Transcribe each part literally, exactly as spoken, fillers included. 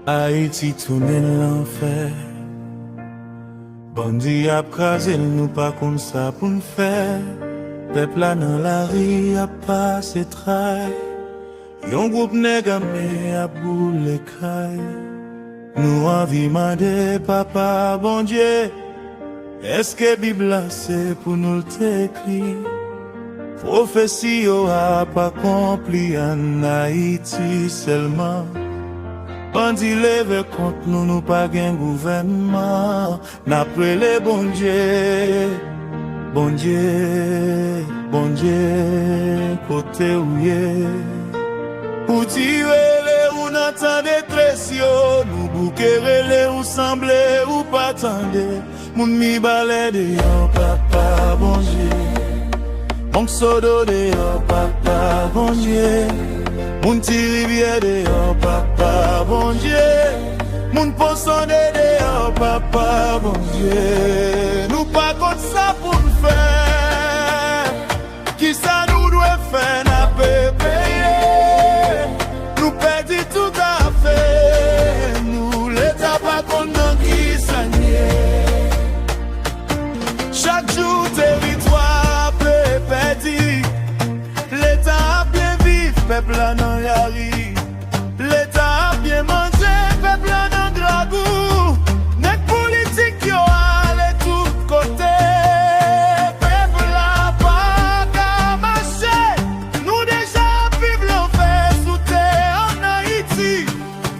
Ayiti tounen lanfè. Bandi ap kraze l, nou pa konn sa pou n fè. Pèp la nan lari ap pase tray. Yon gwoup nèg ame ap boule kay. Nou anvi mande Papa Bondye, èske Bib la se pou nou l te ekri? Pwofesi yo ap akonpli ann Ayiti sèlman. Bandi leve kont nou, nou pa gen gouvènman. N ap rele Bondye, Bondye, Bondye, kote w ye? Ou di rele ou nan tan detrès yo, nou bouke rele ou sanble ou pa tande. Moun Mibalè deyò, Papa Bondye. Monsodo deyò, Papa Bondye. Moun Ti Rivyè deyò, Papa Bondye. Moun Ponsonde deyò, Papa Bondye. Nou pa konn sa pou n fè. Kisa nou dwe fè, n ape peye. Nou pèdi tout afè nou. Leta pa konn nan kisa n ye. Chak jou teritwa ape pèdi. Leta ap byen viv, pèp la nan lari. Leta ap byen manje, pèp la nan grangou. Nèg politik yo ale tout kote. Pèp la pa ka mache. Nou deja ap viv lanfè sou tè ann Ayiti.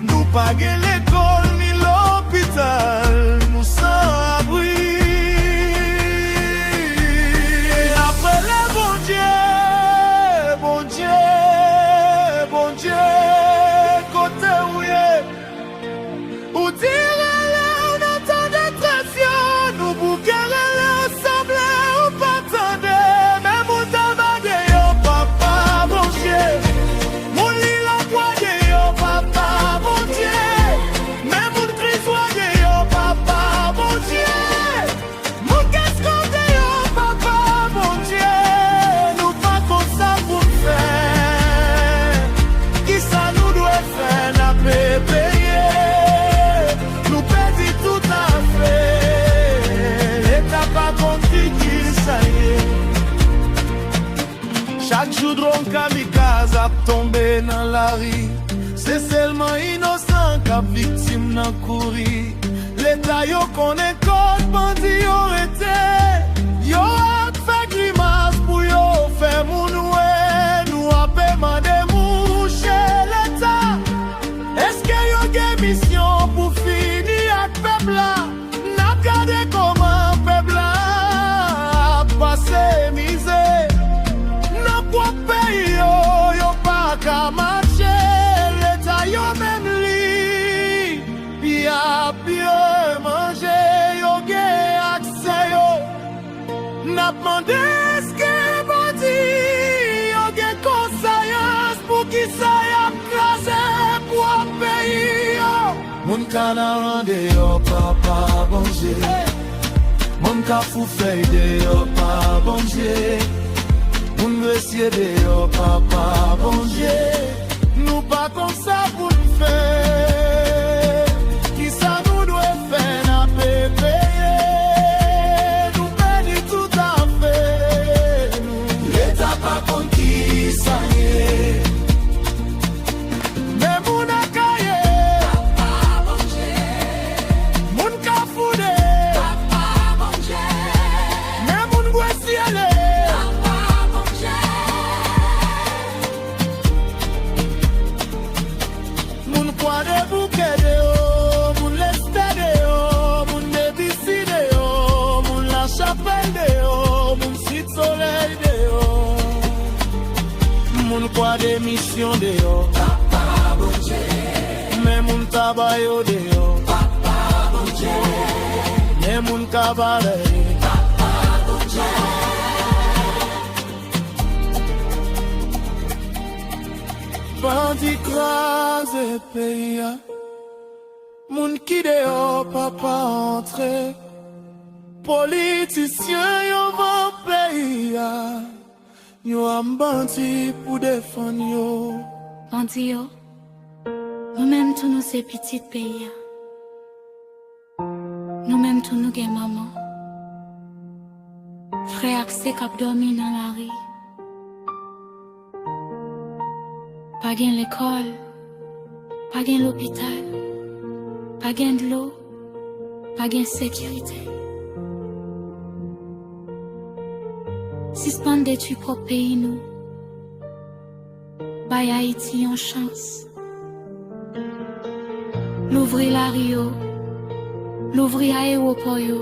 Nou pa gen lekòl ni lopital, nou san abri. N ap rele Bondye, Bondye, Bondye, kote w ye? Ou di rele w nan tan detrès yo, nou bouke rele w sanble ou pa tande. Men moun Taba deyò, Papa Bondye. Moun Lilakwa deyò, Papa Bondye. Men moun Krizwa deyò, Papa Bondye. Moun Kèskò deyò, Papa Bondye. Nou pa konn sa pou n fè. Kisa nou dwe fè, n ape peye. Nou pèdi tout afè. Leta pa konn ki kisa ye. Chak jou dwòn kamikaz ap tonbe nan lari. Se sèlman inosan k ap viktim nan kouri. Leta yo konnen kot bandi yo rete. Yo ap fè grimas pou yo fè moun wè. Nou ape mande mouche Leta. Èske yo gen misyon pou fini ak pèp la? N ap gade kòman pèp la ap pase mizè. Nan pwòp peyi yo, yo pa ka mache. Leta yo menm li, y ap byen manje, yo gen aksè yo. N ap mande èske bandi yo gen konsayans, poukisa y ap kraze pwòp peyi yo? Moun Kanaran deyò, Papa Bondye. Moun Kafou Fèy deyò, Papa Bondye. Moun Gresye deyò, Papa Bondye. Nou pa konn sa pou n fè. Kisa nou dwe fè, n ape peye. Nou pèdi tout afè nou. Leta pa konn kisa n ye. Men moun Akayè, Papa Bondye. Moun Kafou de, Papa Bondye. Men moun Gwesyèl, Papa Bondye. Moun Kwadèboukè deyò, moun Lestè deyò, moun Debisi deyò, moun Lachapèl deyò, moun Sit Solèy deyò, moun Kwadèmisyon deyò, Papa Bondye. Men moun Tabayo deyò, Papa Bondye. Men moun Kabarè, Papa Bondye. Bandi kraze peyi a. Moun ki deyò pa pa antre. Politisyen yo van peyi a. Yo ap bandi pou defann yo. Bandi yo, nou menm tou nou se pitit peyi a. Nou menm tou nou gen manman. Frè ak sè k ap dòmi nan lari. Pa gen lekòl, pa gen lopital, pa gen dlo, pa gen sekirite. Sispann detwi pwòp peyi nou. Bay Ayiti yon chans. Louvri lari yo, louvri ayewopò yo.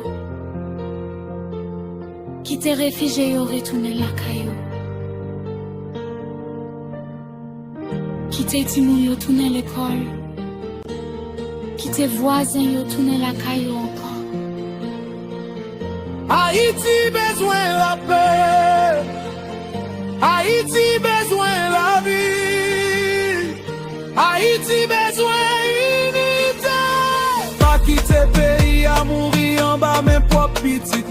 Kite refijye yo retounen lakay yo. Kite timoun yo tounen lekòl. Kite vwazen yo tounen lakay yo ankò. Ayiti bezwen lapè. Ayiti bezwen lavi. Ayiti bezwen inite. Pa kite peyi a mouri anba men pwòp pitit.